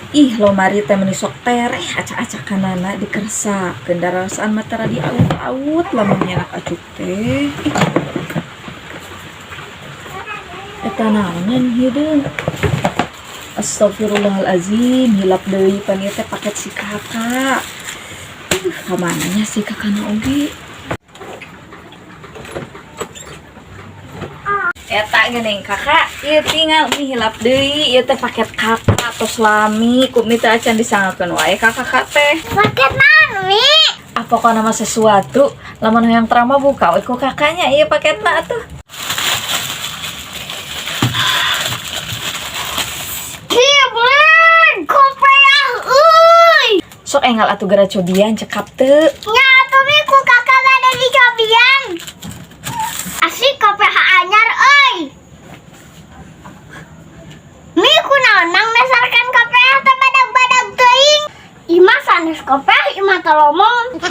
Ih, lomari teh meni sok tereh acak-acakanana dikersakeun, darasaan mah tara diaut-aut lamun nyanak acuk teh. Ih. Eta naonan hideung? Astagfirullahalazim, hilap deui pan ieu teh paket si kakak. Kamana nya si kakakna oge? Eta geuning kakak, ieu tinggal mi hilap deui, ieu teh paket kakak tos lami, ku mi teh acan disangakeun wae ka kakak teh. Paket naon, Mi? Ah, pokokna mah sesuatu, lamun hayang terang mah buka we ku kakaknya ieu paketna atuh. Keyblade kopeah euy. Sok enggal atuh geura cobian cekap teu. Nya atuh Mi, ku kakak bade dicobian. Asik kopeah anyar euy. Mi, kunaon mang mesarkan kopeah teh badag-badag teuing? Ima sanes kopeah, ima tolomong.